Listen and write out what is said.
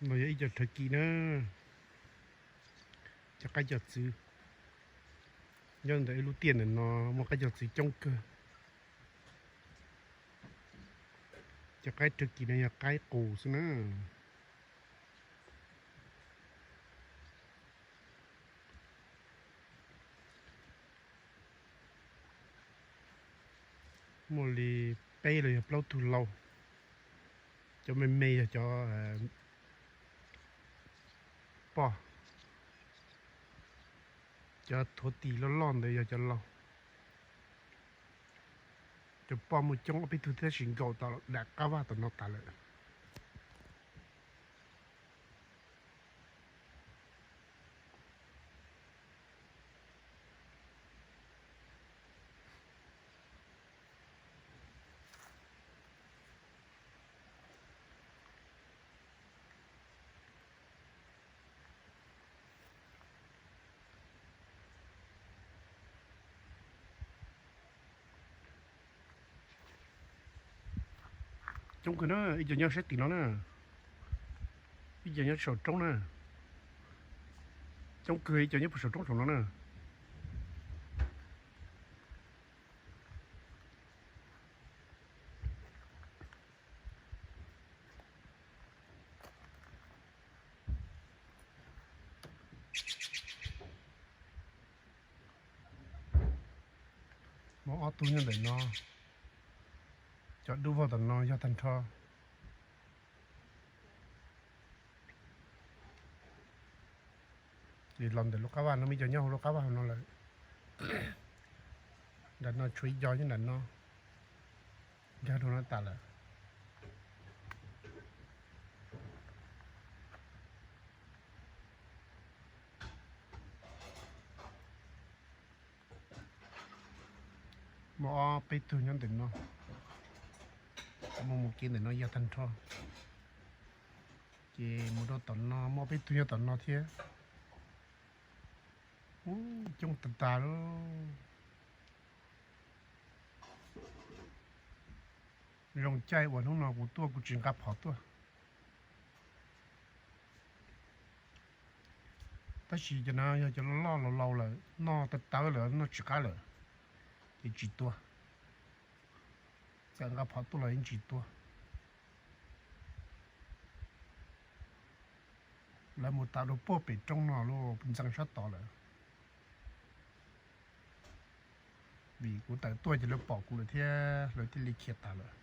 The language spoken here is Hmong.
No yog ib co rhawv kis na, cov qaib cov txwv. Nyob ntawm ib lub tiaj ntawm no muaj qaib cov txwv coob kawg. Cov qaib rhawv kis no yog qaib qus xwb na. Muaj li peb los yog plaub tug lau. Cov me me yog cov poj, cov thuav tis loj loj ntawd yog cov lau. Cov poj muaj coob ob peb tug thiab, tab sis nkaum tom dam qab vaj tom no tas lawm. Coob kawg na, ib co nyob sab tim no na, ib co nyob saum roob na. Coob kawg, ib co nyob puag saum roob saum no na. Muaj ob tug nyob ntawm no, cov dub vog tom no yog tag nrho. Ces los ntawm lub qab vaj no, muaj ib co nyob hauv lub qab vaj hauv no lawm. Nram no tshuav ib co nyob nram no, nkag rau no tas lawm. Muaj ob peb tug nyob ntawm no, muaj mus kev ntawm no yog tag nrho. Ces mus rau tom no muaj ob peb tug nyob tom no thiab. Coob tag tag li. Zoo caij uas hnub no kuv tuaj kuv tsis nqa phom tuaj. Tab sis cov no yog cov loj loj laus laus lawm, noj tawv tawv lawm, noj tsis qab lawm, ces tsis tuaj. Txawm nqa phom tuaj los yeej tsis tuaj. Lawv mus tas rau puag pem roob no lub ntxeev sab tod lawm. Vim kuv tawm tuaj ces lawv pom kuv lawm thiab lawv thiaj li khiav tas lawm.